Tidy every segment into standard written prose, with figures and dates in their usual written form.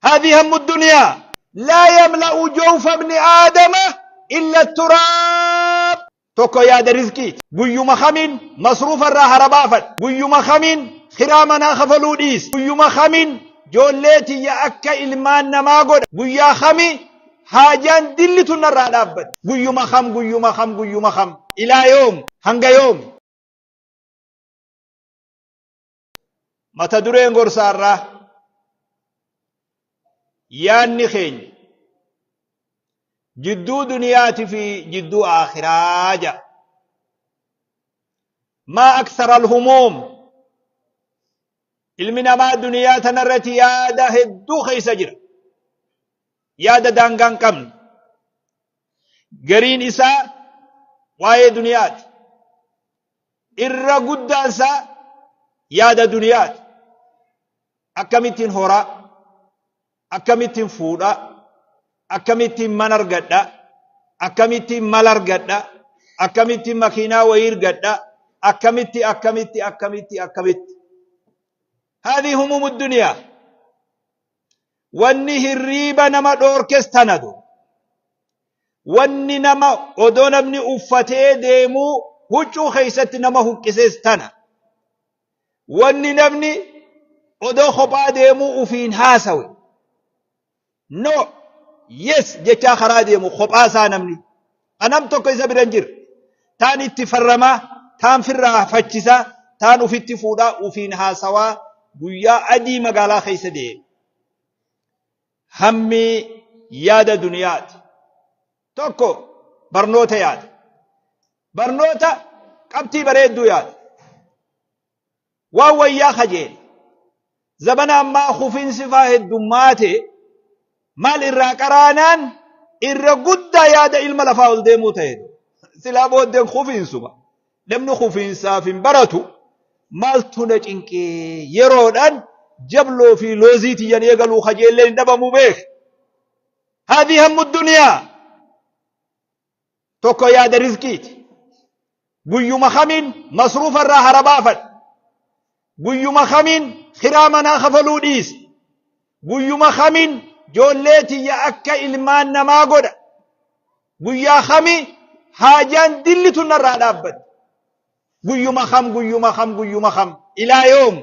Haadhi hammu duniyaa laa yamla'u jawfa ibni aadama illa turaab. Tokko yaada rizqiiti. Guyyuma kamiin masruufa irraa hara baafadha? Guyyuma kamiin kiraa manaa kafaluu dhiisa? Guyyuma kamiin joollee tiyya akka ilmaan namaa godha? Guyyaa kami haajaan dilli tun narraa dhaabbatti? Guyyuma kam, guyyuma kam, guyyuma kam? Ilaa yoom? Hanga yoomi? Mata dureen gorsaa irraa yaanni keenya jidduu duniyaati fi jidduu aakhiraa jedha. Maa aksara alhumuum, ilmi namaa duniyaa tanarratti yaada hedduu keessa jira. Yaada daangaa hin qabne. Gariin isaa waa'ee duniyaati. Irra guddaan isaa yaada duniyaati. Akkamittiin horaa, akkamittiin fuudha, akkamittiin mana argadha, akkamittiin mala argadha, akkamittiin makiinaa wayii argadha, akkamitti, akkamitti, akkamitti, akkamitti. Haadhi humumu duniyaa. Wanni hirriiba nama dhoorkes tana du. Wanni nama odoo namni uffatee deemuu huccuu keessatti nama huqqises tana. Wanni namni odoo kophaa deemuu ufiin haasawe. No, yes jechaa karaa deemu kophaa isaa namni. Anam tokko isa bira hin jirre. Taan itti farramaa, taan firraa fachisaa, taan ufitti fuudhaa ufiin haasawaa guyyaa adii magaalaa keessa deema. Hammi yaada duniyaati. Tokko barnoota yaada. Barnoota qabxii bareedduu yaada. Waan wayyaa kajeela. Zabana ammaa kufinsi faa heddummaate maal irraa qaraanaan irra guddaa yaada ilma lafaa ol deemuu ta'e. Silaa booddeen kufiinsuma. Namni kufiinsaaf hin baratu maaltu na cinqee yeroodhaan jabloo fi loozii tiyyan eegaluu kajeelleen hin dhabamu beek. Haadhi hammu duniyaa. Tokko yaada rizqiiti. Guyyuma kamiin masruufa irraa hara baafadha? Guyyuma kamiin kiraa manaa kafaluu dhiisa? Guyyuma kamiin joollee tiyya akka ilmaan namaa godha? Guyyaa kami haajaan dilli tun narraa dhaabbatti? Guyyuma kam, guyyuma kam, guyyuma kam? Ilaa yoom?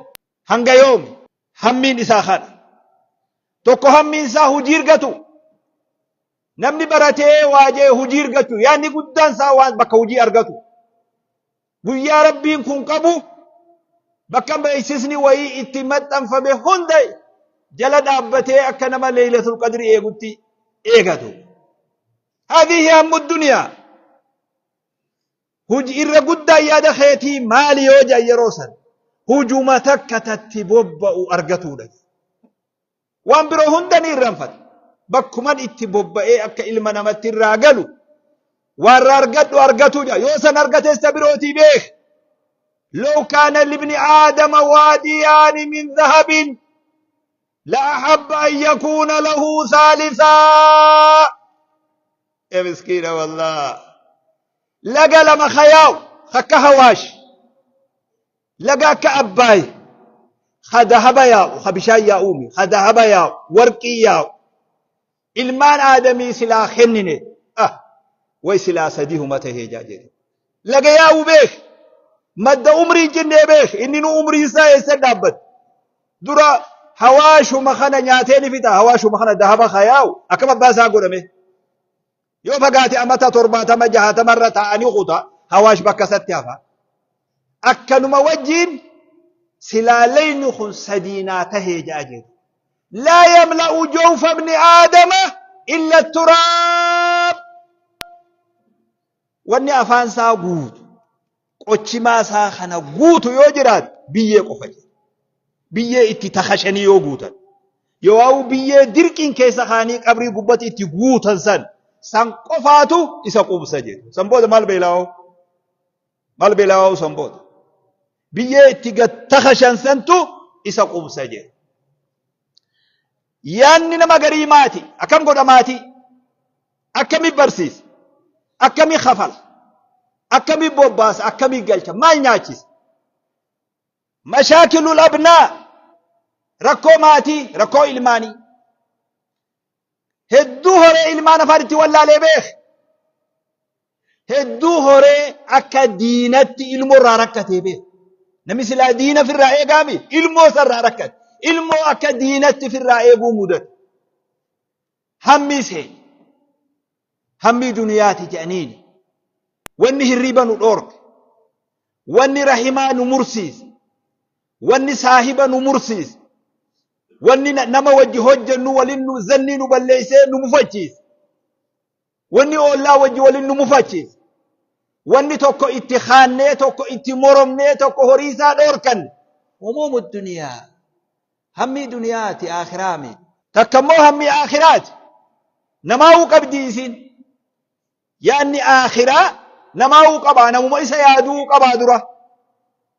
Hanga yoomi? Hammiin isaa kana. Tokko hammiin isaa hujii argatu. Namni baratee waa jee hujii argachuu yaadni guddaan isaa waan bakka hujii argatu. Guyyaa Rabbiin kun qabu bakka beeksisni wayii itti maxxanfame hunda jala dhaabbatee akka nama leeylatul qadri eegutti eegatu. Haadhihi hammu duniyaa. Huji irra guddaan yaada keetii maali yoo jedhan yeroo san hujuma takka tatti bobba'u argatuudha. Waan biroo hunda ni irraanfata. Bakkuman itti bobba'ee akka ilma namatti irraa galu waan irraa argadhu argatuu jedha. Yoo san argates ta birootii beek. Law kaana libni aadama waadiyaani min dhahabin la ahabba an yakuuna lahu saalisaa. Ya miskiina wallah. Laga lama kayaa'u akka hawaash. Laga akka Abbaay ka dahaba yaa'u, ka bishaan yaa'uumi, ka dahaba yaa'u, warqii yaa'u. Ilmaan Aadamii silaa kennine, ah, way silaa sadihuma tahee jaa jedhe. Laga yaa'u beek, madda umrii jennee beek, inni nu umriin isaa eessa dhaabbate. Dura hawaashuma kana nyaatee ni fixa, hawaashuma kana dahaba ka yaa'u, akkam abbaa isaa godhame. Yoo fagaate amata 70 60 irra taa'anii kuta hawaash bakka isatti hafa. Akkanuma wajjiin silaa layni kun sadiinaa tahee ja'a jedhu. Laa yamla'u jawfa ibni aadama illa turaab. Wanni afaan isaa guutu qochimaa isaa kana guutu yoo jiraate biyyee qofa jedha. Biyyee itti takashanii yoo guutan. Yoo biyyee dirqiin keessa kaanii qabrii gubbatti itti guutan san san qofaatu isa quubsa jedhu. San booda maal beelaa'oo? Maal beelaa'oo san booda? Biyyee itti gad takashan santu isa quubsa jedhu. Yaanni nama garii maati. Akkam godha maatii? Akkami barsiisa? Akkami kafala? Akkami bobbaasa? Akkami galcha? Maal nyaachisa? Mashaakilul abnaa, rakkoo maatii, rakkoo ilmaanii. Hedduu horee ilmaan afaan itti wallaalee beek. Hedduu horee akka diinatti ilmoo irraa rakkatee beek. Namni silaa diina firraa eegaami ilmoo isarraa rakkate. Ilmoo akka diinatti firraa eeguu mudate. Hammii seene. Hammii duniyaati jedhaniini. Wanni hirriiba nu dhoorke. Wanni rahimaa nu mursiise. Wanni saahiba nu mursiise. Wanni nama wajji hojjennu walin nu zannii nu balleessee nu mufachiise. Wanni oollaa wajji walin nu mufachiise. Wanni tokko itti kaannee tokko itti moromnee tokko horii isaa dhoorkanne. Humuumu duniyaa. Hammii duniyaati aakhiraa miti. Takka immoo hammii aakhiraati. Namaawuu qabdi isiin. Yaanni aakhiraa namaawuu qabaa namuma isa yaaduu qabaa dura.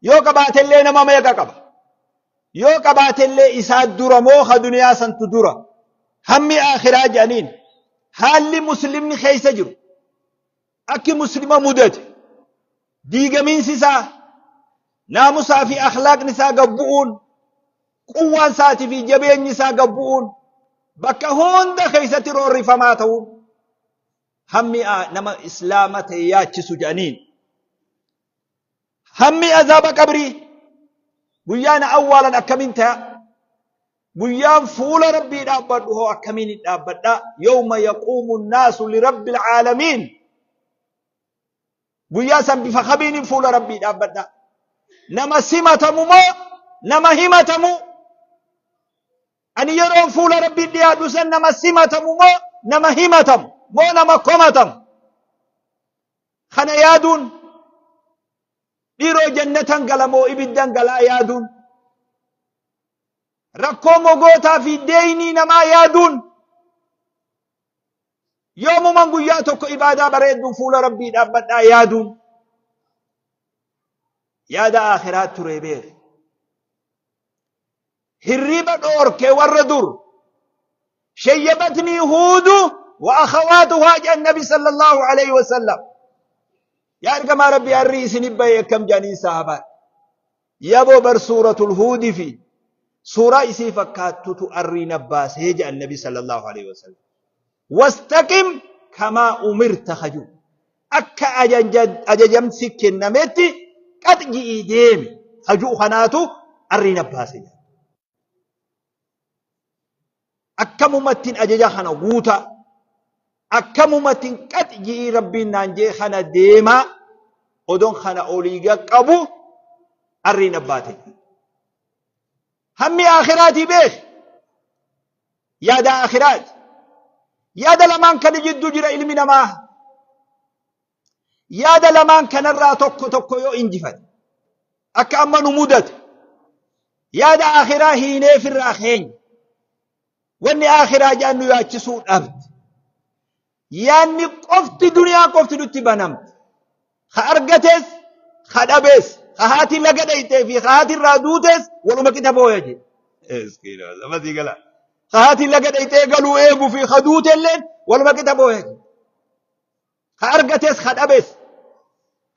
Yoo qabaatellee nama meeqa qaba? Yoo qabaatellee isaa dura moo ka duniyaa santu dura? Hammi aakhiraa jedhaniin haalli muslimni keessa jiru akki muslima mudate diigamiinsi isaa naamusaa fi akhlaaqni isaa gad bu'uun quwwaan isaatii fi jabeenyi isaa gad bu'uun bakka hunda keessatti roorrifamaa ta'uun hammi nama islaama ta'e yaachisu jedhaniin. Hammi azaaba qabrii guyyaa na awwaalan akkamiin ta'a? Guyyaan fuula rabbii dhaabbadhu hoo akkamiin hin dhaabbadha? Yawma yaquumu nnaasu lirabbil caalamiin. Guyyaa san bifa kamiinin fuula rabbii dhaabbadha? Nama simatamu moo nama himatamu? Ani yeroon fuula rabbii dhiyaadhu san nama simatamu moo nama himatamu moo nama komatamu? Kana yaaduun dhiiroo jannatan gala moo ibiddan galaa yaaduun rakkoo mogootaa fi deeynii namaa yaaduun yoomuman guyyaa tokko ibaadaa bareedduu fuula rabbii dhaabbadhaa yaaduun yaada akhiraa ture beek. Hirriba dhoorke warra dur. Shayyabatnii huudu wa akhawaatuhaa jedhan nabi sallallahu alayhi wasallam. Yaa ergamaa rabbii harri isin bahe akkam jedhaniin sahabaan. Yaboo bar suuratul huudi fi suuraa isii fakkaattutu arrii na baasee jedhan nabi sallallahu alayhi wasallam. Wastaqim kamaa umirta kaju. Akka ajajamsi kennametti qax ji'ii deemi kaju kanaatu arrii na baase jedhan. Akkamumattiin ajaja kana guutaa akkamumattiin qax ji'ii rabbiin naan jee kana deemaa odoon kana olii qabu arrii na baate. Hammi aakhiraatii beek yaada aakhiraati. Yaada lamaan kana jidduu jira ilmi namaa. Yaada lamaan kanarraa tokko tokko yoo injifate akka amma nu mudate yaada aakhiraa hiinee firraa keenya wanni aakhiraa jaan nu yaachisuu dhabde. Yaanni qofti duniyaa qofti nutti banamte. Ka argates ka dhabees ka haati laga dhayxee fi ka haati irraa duutes waluma qixa booya jedhe. Ka haati laga dhayxee galuu eegu fi ka duutelleen waluma qixa booya jedhe. Ka argates ka dhabes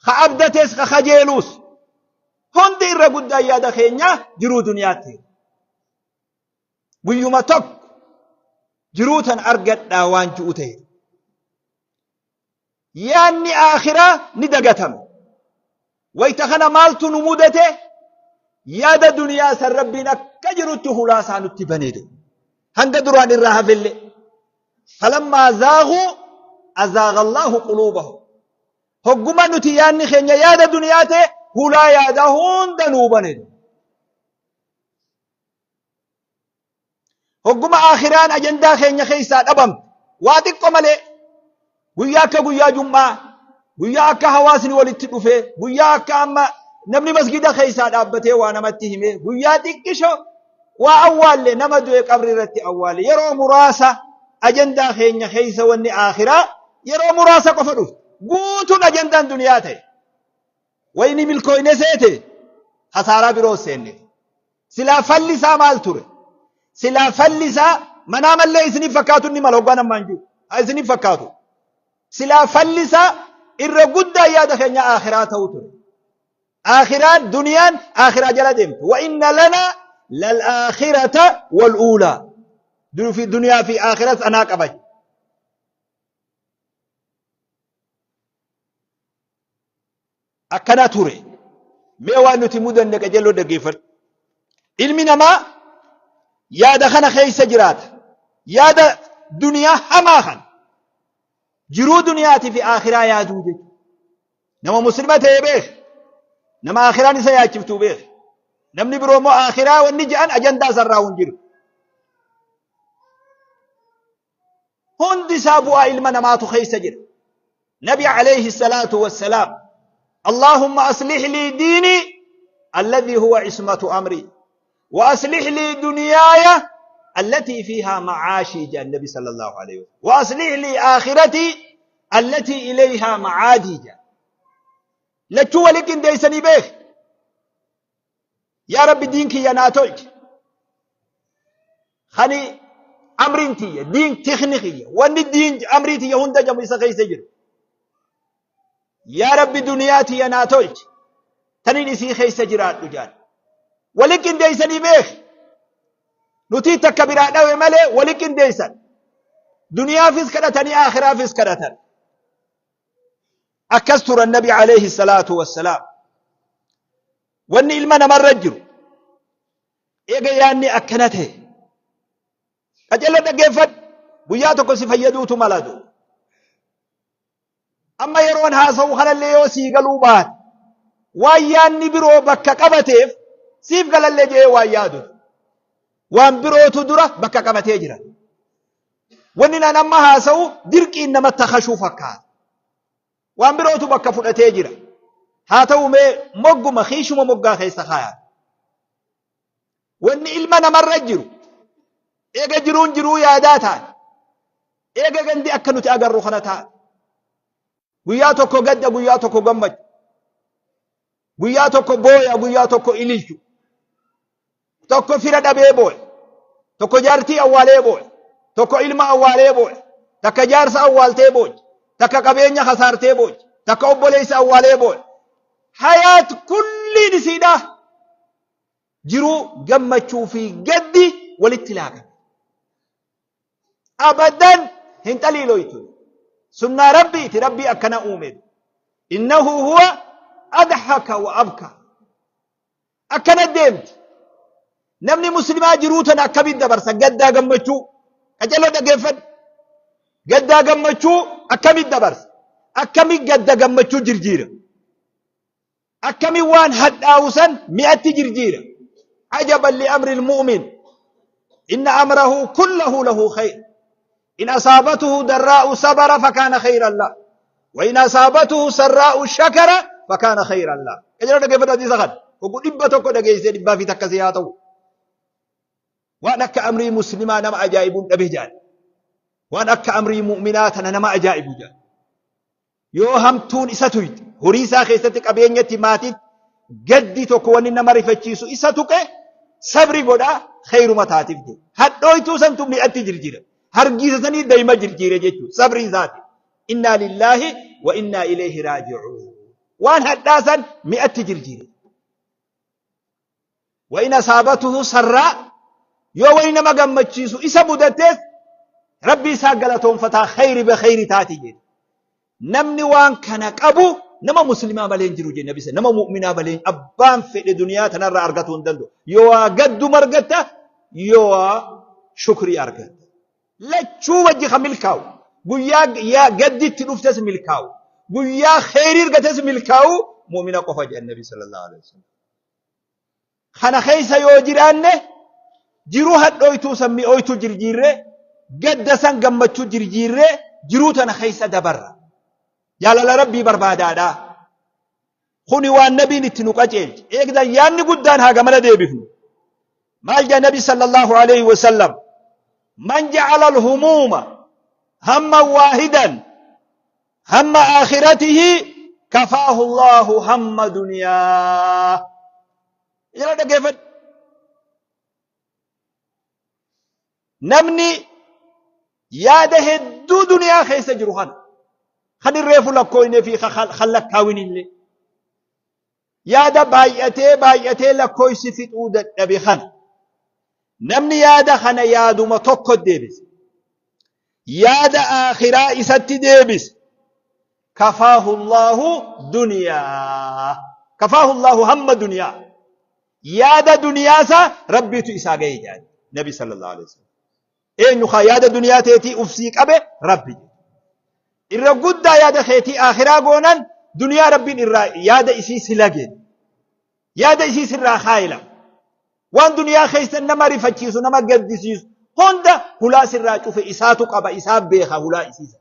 ka abdates ka kajeeluus hundi irra guddaan yaada keenya jiruu duniyaatti. Guyyuma tokko jiruu tan argadhaa waan ji'u ta'e. Yaanni aakhiraa ni dagatame. Wayta kana maaltu nu mudate? Yaada duniyaa san rabbiin akka jirutti hulaa isaa nutti banee deema. Hanga duraan irraa hafellee. Falammaa zaaguu azaaga Allaahu quluubahum. Hogguma nuti yaanni keenya yaada duniyaa ta'e hulaa yaadaa hunda nuu bane. Hogguma aakhiraan ajandaa keenya keessaa dhabamte waa xiqqo malee guyyaa akka guyyaa jum'aa guyyaa akka hawaasni walitti dhufee guyyaa akka amma namni masgida keessaa dhaabbatee waa namatti himee guyyaa xiqqisho waa awwaalle nama du'e qabri irratti awwaalle yeroo muraasa ajandaa keenya keessa wanni aakhiraa yeroo muraasa qofa dhufte guutuun ajandaan duniyaa ta'e wayni milkooyne seete hasaaraa biroo seenne. Silaa falli isaa maal ture? Silaa falli isaa manaa mallee isiniif fakkaatu inni mala hoggaan ammaan jiru. Haa isiniif fakkaatu. Silaa falli isaa irra guddaa yaada keenya aakhiraa ta'u ture. Aakhiraan duniyaan aakhiraa jala deemtu. Wa inna lana lal aakhirata wal uulaa. Duniyaa fi aakhiras anaa qaba. Akkana ture. Mee waan nuti mudanne qajeeloo dhaggeeffadhu. Ilmi namaa yaada kana keessa jiraata. Yaada duniyaa hamaa kana. Jiruu duniyaatii fi akhiraa yaaduu jechuudha. Nama muslima ta'e beek. Nama akhiraan isa yaachiftu beek. Namni biroo immoo akhiraa wanni je'an ajandaa isarraa hin jiru. Hundi isaa bu'aa ilma namaatu keessa jira. Nabi alayhi salaatu wassalaam Allahumma aslih lii diinii alladhii huwa ismatu amrii wa aslih lii duniyaaya allatii fiihaa macaashii jedhan Nabi sallallahu alayhi wa sallam wa aslih lii aakhiratii allatii ilayhaa macaadii jedhan. Lachuu wali qindeessanii beek. Yaa Rabbi diin kiyya naa tolchi. Kani amriin tiyya diin tikni kiyya wanni diin amrii tiyya hunda jamu isa keessa jiru. Yaa Rabbi duniyaa tiyya naa tolchi. Tanin isii keessa jiraadhu jaan. Wali qindeessanii beek. Nutii takka biraa dhawe malee wali qindeessan. Duniyaafis kadhatanii aakhiraafis kadhatan. Akkas turan Nabi alayhi salaatu wassalaam. Wanni ilma namarra jiru eega yaanni akkana ta'e qajeeloo dhaggeeffadhu guyyaa tokko si fayyaduutu malatu. Amma yeroon haasa'u kanallee yoo sii galuu baate waan yaanni biroo bakka qabateef siif galallee jedhee waan yaadu waan birootu dura bakka qabatee jira. Wanni naan amma haasa'u dirqiin namatti hashuu fakkaata. Waan birootu bakka fudhatee jira. Haa ta'u mee mogguma kiishuma moggaa keessa kaayaa. Wanni ilma namarra jiru eega jiruun jiruu yaadaa taate eega gandi akka nuti agarru kana taate guyyaa tokko gadda guyyaa tokko gammachu guyyaa tokko booya guyyaa tokko ililchu Tokko fira dhabee booya. Tokko jaartii awwaalee booya. Tokko ilma awwaalee booya. Takka jaarsa awwaaltee boochi. Takka qabeenya kasaartee boochi. Takka obboleessa awwaalee booya. Hayaat kulliin isiidha. Jiruu gammachuu fi gaddi walitti laaqame. Abadan hin xaliiloytu. Sunnaa Rabbiiti Rabbii akkana uume. Innahu huwa adhaka wa abka. Akkana deemti. Namni muslimaa jiruu tana akkamiin dabarsa? Gaddaa gammachuu. Qaceloo dhaggeeffadhu. Gaddaa gammachuu akkamiin dabarsa? Akkamiin gadda gammachuu jirjiira? Akkamiin waan hadhaa'u san mi'atti jirjiira? Ajaban li amri mu'min. Inna amrahu kullahu lahu khayr. In asaabatuhu darraa'u sabara fakaana khayran la. Wa in asaabatuhu sarraa'u shakara fakaana khayran la. Qajeeloo dhaggeeffadhu hadiisa kana. Hogguu 100 dhageessee dhibbaa fi takka si haa ta'u. Waan akka amrii muslimaa nama ajaa'ibuun dhabe jaal. Waan akka amrii mu'minaa tana nama ajaa'ibu jaal. Yoo hamtuun isa tuyxe horii isaa keessatti qabeenyatti maatiitti gaddi tokko wanni nama rifachiisu isa tuqe sabri godha khayruma taatiif jedhe. Hadhooytuu santu mi'atti jirjira. Hargiisa sanii dayma jirjiire jechuudha sabrii isaati. Innaa lillaahi wa innaa ilayhi raaji'uun. Waan hadhaa san mi'atti jirjiire. Wa in asaabatuhu sarraa yoo wani nama gammachiisu isa mudatees rabbii isaa galatoonfataa khayri be khayri taati jedhe. Namni waan kana qabu nama muslimaa malee hin jiru jedhe nabi nama mu'minaa malee abbaan fedhe duniyaa tanarraa argatuu hin danda'u. Yoo waa gadduma argatta yoo waa shukrii argatta. Lachuu wajji kan milkaa'u guyyaa yaa gadditti dhuftes milkaa'u guyyaa khayrii argates milkaa'u mu'mina qofa jedhe nabi sallallahu alaihi wasallam. Kana keessa yoo jiraanne jiruu hadhooytuu san mi'ooytuu jirjiirree gadda san gammachuu jirjiirree jiruu tana keessa dabarra. Jaalala Rabbii barbaadaadha. Kuni waan nabiin itti nu qaceelche. Eegdan yaanni guddaan haa gamana deebifnu. Maal jedha nabi sallallahu alaihi wasallam? Man ja'ala al-humuuma hamman waahidan hamma aakhiratihi kafaahu Allahu hamma duniyaa. Jala dhaggeeffadhu. Namni yaada hedduu duniyaa keessa jiru kana kan irreefu lakkooyne fi kan lakkaawin illee yaada baay'atee baay'atee lakkooysi fixuu dadhabe kana namni yaada kana yaaduma tokko deebise yaada aakhiraa isatti deebise. Kafaahu Allaahu duniyaa. Kafaahu Allaahu hamma duniyaa. Yaada duniyaa isaa Rabbiitu isaa gahe jedhan Nabi sallallahu alaihi wasallam. Eenyu kaa yaada duniyaa teetii uf sii qabe Rabbi. Irra guddaa yaada keetii akhiraa goonan duniyaa Rabbiin irraa yaada isii si lage. Yaada isii sirraa kaayila. Waan duniyaa keessa nama rifachiisu nama gaddisiisu hunda hulaa sirraa cufe isaatu qaba isaa beeka hulaa isiisa.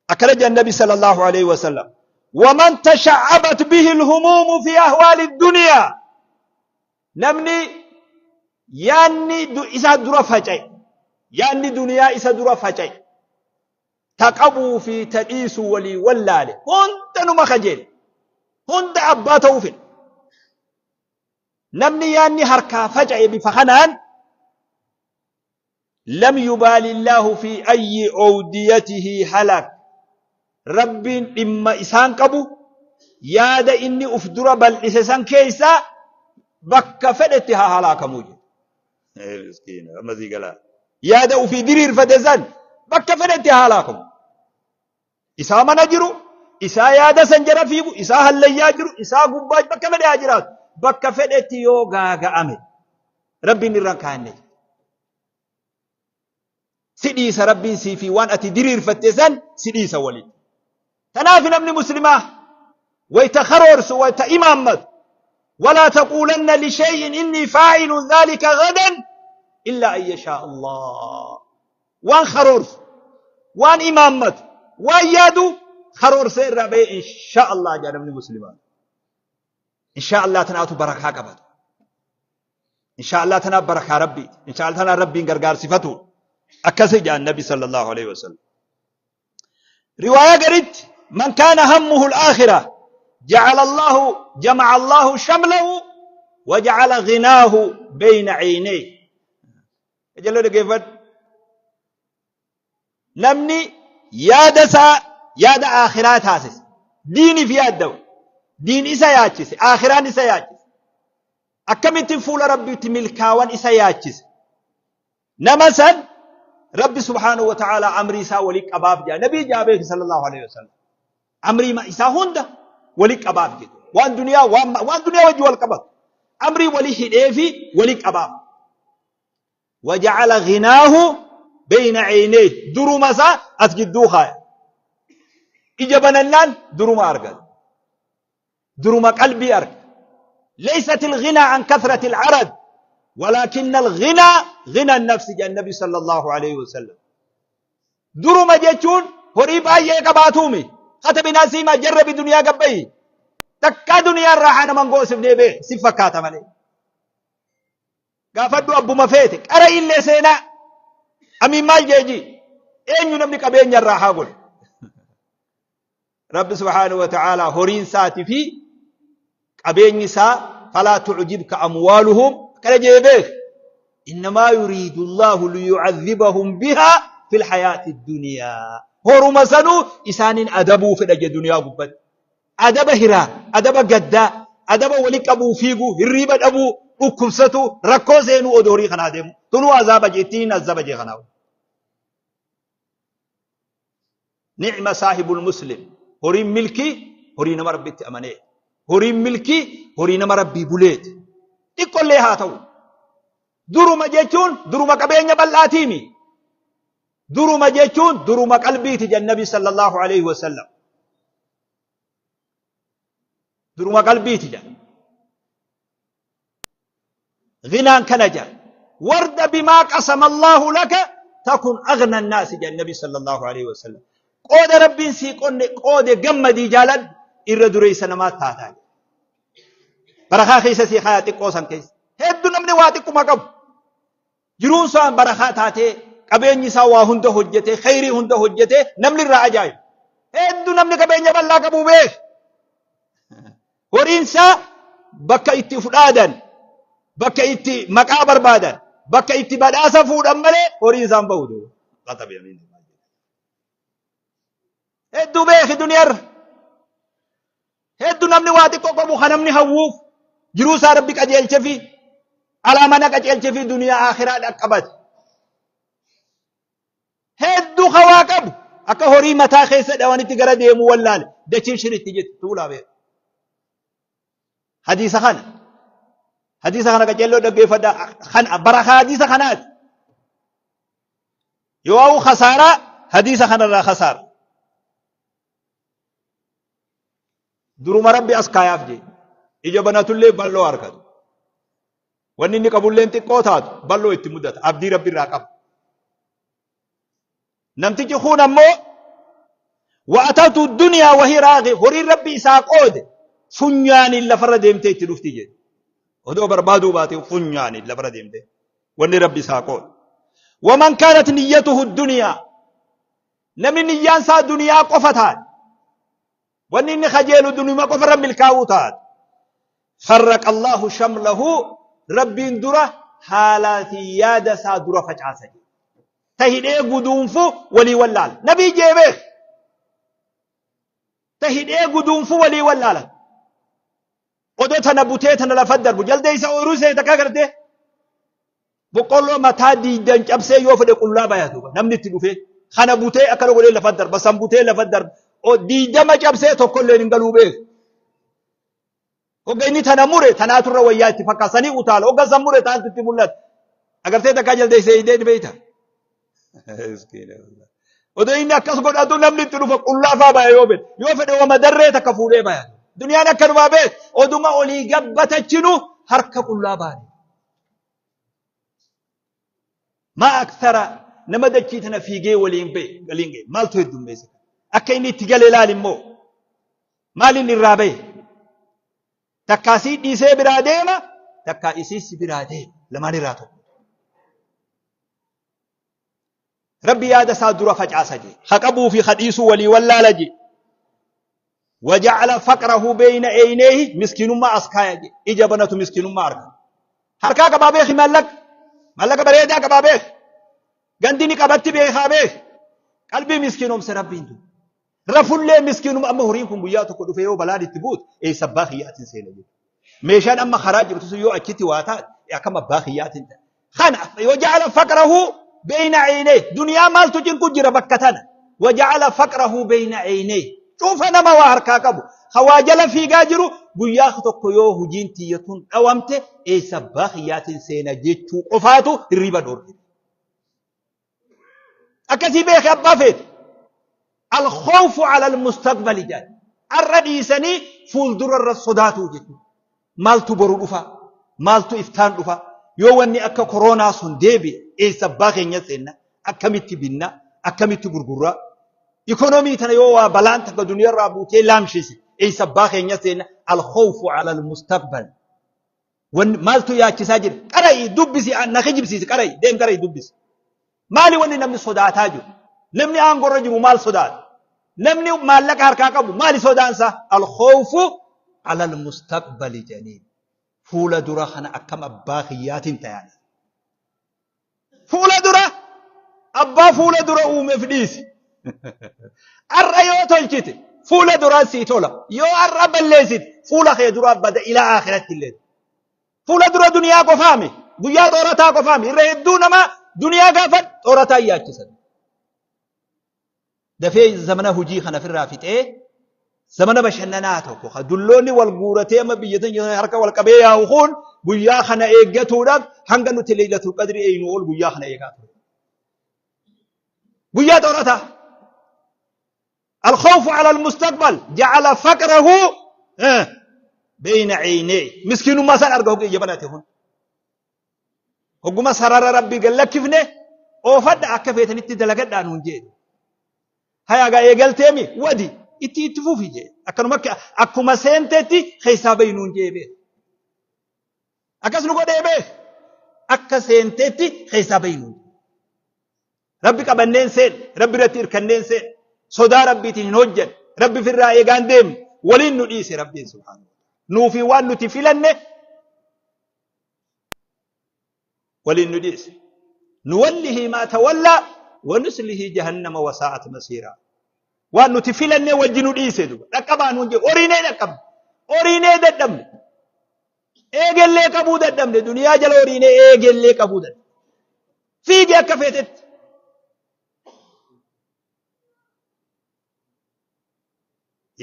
Akkana jedhan Nabi sallallahu alaihi wasallam. Waman tasha'abat bihi alhumuumu fi ahwaali duniyaa. Namni yaanni isa dura faca'e, yaanni duniyaa isa dura faca'e, ta qabuu fi ta dhiisu walii wallaale, hunda numa kajeele, hunda abbaa ta'uu fedhe. Namni yaanni harkaa faca'e bifa kanaan Lam yubaali Allaahu fii ayyi owdiyatihi halak. Rabbiin dhimma isaan qabu yaada inni uf dura bal'ise san keessaa bakka fedhetti haa halaakamuu jedhe. Miskiina amma sii galaa. Yaada ufii diriirfate san bakka fedhetti haa halaakamu. Isaa mana jiru, isaa yaada san jala fiigu, isaa hallayyaa jiru, isaa gubbaa bakka fedhe haa jiraatu. Bakka fedhetti yoo gaaga'ame Rabbiin irra hin kaanne. Si dhiisa Rabbiin sii fi waan ati diriirfatte san si dhiisa waliin. Kanaaf namni muslimaa wayta karoorsu wayta imaammatu walaa taquulanna lishay'in innii faa'ilun dhaalika gadan illaa an yashaa Allah. Waan karoorsu, waan imaammatu, waan yaadu karoorsee irraa bahee insha Allah jedha namni muslimaa. Insha Allah tanaatu barakaa qabata. Insha Allah tanaaf barakaa Rabbiiti. Insha Allah tanaan Rabbiin gargaarsifatu. Akkasi jedhan Nabi sallallahu alaihi wasallam. Riwaayaa garitti man kaana hammuhu al-aakhirah ja'ala Allahu jama'a Allahu shamlahu wa ja'ala ghinaahu bayna 'aynayhi. Qajeeloo dhaggeeffadhu. Namni yaada isaa yaada aakhiraa taasise. Diiniif yaadda'u. Diin isa yaachise. Aakhiraan isa yaachise. Akkamittiin fuula Rabbiitti milkaawan isa yaachise. Nama san Rabbi subhaanahu wa ta'aalaa amrii isaa walii qabaaf jedha. Nabii jaa beeki sallallahu alaihi wasallam. Amrii isaa hunda walii qabaaf jedhu. Waan duniyaa waan duniyaa wajji wal qabatu. Amrii walii hidhee fi walii qabaaf. Waja'ala ghinaahu beeyna ceynee duruma isaa as jidduu kaaya. Ija banannaan duruma argata. Duruma qalbii arga. Laysat alghinaa an kathrati al'arad walaakinna alghinaa ghina nafsi jedhan Nabi sallallahu alayhi wasallam. Duruma jechuun horii baay'ee qabaatuumi. Katabinaa siimaa jarrabi duniyaa gabbayi. Takkaa duniyaa raaxaa naman goosifnee bee si fakkaata malee. Gaafadhu abbuma feete qara illee seenaa amiin maal jeeji eenyu namni qabeenya irraa haa godhu. Rabbi subhaanahu wa ta'aalaa horiin isaatii fi qabeenyi isaa falaa tu'jibka amwaaluhum akkana jee beek. Innamaa yuriidu Allaahu liyu'adhibahum bihaa fil hayaati duniyaa. Horuma sanuu isaaniin adabuu fedha jee duniyaa gubbatti. Adaba hiraa, adaba gaddaa, adaba wali qabuu fiiguu, hirriiba dhabuu, dhukkubsatuu, rakkoo seenuu odoo horii kanaa deemu. Tunuu azaaba jee ittiin azaba jee kanaa. Ni'ma saahibul muslim. Horiin milkii horii nama rabbitti amanee. Horiin milkii horii nama rabbii buleeti. Xiqqollee haa ta'u. Duruma jechuun duruma qabeenya bal'aatiimi. Duruma jechuun duruma qalbiiti jedhan Nabi sallallahu alaihi wasallam. Duruma qalbiiti jedhan. Ghinaan kana jedhan. Warda bimaa qasama Allahu laka takun aghna annaasi jedhan Nabi sallallahu alaihi wasallam. Qooda Rabbiin sii qonne qoode gammadii jaaladhu irra dureessa namaa taataa jedhan. Barakaa keessa sii kaayaa xiqqoo san keessa. Hedduu namni waa xiqquma qabu. Jiruun isaa barakaa taatee qabeenyi isaa waa hunda hojjetee kheyrii hunda hojjetee namni irraa ajaa'ibu. Hedduu namni qabeenya bal'aa qabu beek. Horiin isaa bakka itti fudhaadan, bakka itti maqaa barbaadan, bakka itti badhaasa fuudhan malee horiin isaa hin bahu. Hedduu beeki duniyaarra. Heddu namni waa xiqqoo qabu kan namni hawwuuf jiruu isaa rabbi qajeelchefi alaa mana qajeelchefi duniyaa akhiraa dhaqqabate. Heddu ka waa qabu Akka horii mataa keessa dhawanitti gara deemu wallaale. Dachiin shiritti jetti tuulaa beeku. Hadiisa kana. Hadiisa kana qaceelloo dhaggeeffadhaa. Kana barakaa hadiisa kanaati. Yoo hawwu khasaaraa hadiisa kanarraa khasaara. Duruma Rabbi as kaayaaf jee. Ija banatullee bal'oo harkatu. Wanni inni qabulleen xiqqoo taatu bal'oo itti mudata. Abdii Rabbi irraa qaba. Namtichi kun ammoo wa'atatu duniyaa wahii raaqi horiin Rabbi isaa qoode funyaaniin lafarra deemtee itti dhufti jedhe. Odoo barbaaduu baate funyaaniin lafarra deemtee wanni Rabbi isaa qoode. Waman kaanat niyyatuhu duniyaa namni niyyaan isaa duniyaa qofa taate wanni inni kajeelu duniyuma qofa irra milkaa'uu taate farraqa Allahu shamlahu Rabbiin dura haalaa fi yaada isaa dura facaasa jedhe. Ta hidhee guduunfu walii wallaala. Nabii jee beek. Ta hidhee guduunfu walii wallaala. Odoo tana butee tana lafa darbu jaldeessa ooyiruu seete akka gartee boqqolloo mataa diidan cabsee yoo fedhe qullaa baya duuba namni itti dhufee kana butee akkana godhee lafa darba san butee lafa darba diidama cabsee tokkolleen hin galuu beeku. Hogga inni tana mure tanaatu irra wayyaa itti fakkaata sanii utaala hogga san mure taantu itti mul'ata. Agartee takkaa jaldeessee hidhee ni beeyta. Odoo inni akkas godhatu namni itti dhufa qullaa faa baya yoo fedhe. Yoo fedhe wama darree takka fuudhee baya. Duniyaan akkanumaa beek oduma olii gabbatachinu harka qullaa baane. Maa akthara nama dachii tana fiigee waliin ba'e galiin ga'e maaltu heddummeesse akka inni itti gale ilaali immoo maaliin irraa ba'e takkaa sii dhiisee biraa deema takkaa isii si biraa deema lamaan irraa tokko. Rabbi yaada isaa dura facaasa jee ha qabuu fi ha dhiisuu walii wallaala jee. Waja'ala faqrahu beeyna eeyneehi miskiinummaa as kaaya jee ija banatu miskiinummaa arga. Harkaa qabaa beeki maallaqa maallaqa bareedaa qabaa beeki gandi ni qabatti beekaa beeki qalbii miskiinoomse rabbiin du rafullee miskiinuma amma horiin kun guyyaa tokko dhufe yoo balaan itti buute eessa abbaa kiyyaatiin seena jedhu. Meeshaan amma karaa jirtu sun yoo achitti waa taate akkam abbaa kiyyaatiin ta'a. Kana waja'ala faqrahu beeyna eeynee duniyaa maaltu cinqu jira bakka tana waja'ala faqrahu beeyna eeynee cufa nama waa harkaa qabu hawaa jala fiigaa jiru guyyaa tokko yoo hujiin tiyya tun dhawamte eessa abbaa kiyyaatiin seena jechuu qofaatu hirriiba dhoorge. Akkasii beeke abbaa feete. Alkhawfu ala almustaqbali jedhan. Arra dhiisanii fuuldura irra sodaatuu jechuudha. Maaltu boru dhufa? Maaltu iftaan dhufa? Yoo wanni akka koroonaa sun deebi'e eessa abbaa keenya seenna? Akkamitti binna? Akkamitti gurgurra? Ikonomii tana yoo waa balaan takka duniyaarraa buutee laamshise eessa abbaa keenya seenna? Alkhawfu ala almustaqbal. Wanni maaltu yaachisaa jira? Qara'i dubbisi na kijibsiisi qara'i deem qara'i dubbisi. Maali wanni namni sodaataa jiru? Namni aangorra jiru maal sodaata? Namni maallaqa harkaa qabu maali sodaansa? Alkhawfu alal mustaqbali jedhaniin. Fuula dura kana akkam abbaa kiyyaatiin tayaani. Fuula dura abbaa fuula dura uumeef dhiisi. Har'a yoo tolchite fuula duraa sii tola. Yoo har'a balleessite fuula kee duraa bada ilaa akhiratti illee. Fuula dura duniyaa qofaami. Guyyaa xoorataa qofaami. Irra hedduu nama duniyaa gaafa xoorataa yaachisan. Dafee zamana hujii kana ofirraa fixee zamana bashannanaa tokko ka dulloonni wal guuratee amma biyya teenya harka wal qabee yaa'u kun guyyaa kana eeggatuudhaaf hanga nuti leeylatul qadri eeynu ol guyyaa kana eegaa ture. Guyyaa xoorataa. الخوف على المستقبل جعل فقره بين عينيه مسكين ما سان أرجوك يجبناته هون Hogguma sarara Rabbii gad lakkifne oofadha akka feetanitti dalagadhaa nuun jedhe. Hayaa gaa eegalteemi wadi itti itti fufi jedhe. Akkanuma akkuma seentetti keessaa bahi nuun jedhe beek. Akkas nu godhee beek. Akka seentetti keessaa bahi nuun jedhe. Rabbi qabanneen seen, Rabbi irratti irkanneen seen, sodaa Rabbiitiin hin hojjanne, Rabbi firraa eegaan deemne, waliin nu dhiise Rabbiin subhaanahu wa ta'ala. Nuufi waan nuti filanne waliin nu dhiise nuwallihi maa tawallaa wa nuslihi jahannama wa saa'at masiiraa waan nuti filannee wajji nu dhiise duba dhaqqabaa nuun jedhe horiinee dhaqqabne horiinee dadhabne eegellee qabuu dadhabne duniyaa jala horiinee eegellee qabuu dadhabne fiigi akka feetetti.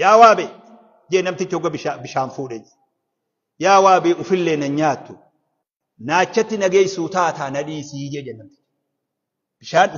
Yaa waabe jee namtichi hogga bishaan fuudhe. Yaa waabee ufillee nan nyaattu. Naachatti nageessuu taataa na dhiisii jee namtichi. Bishaan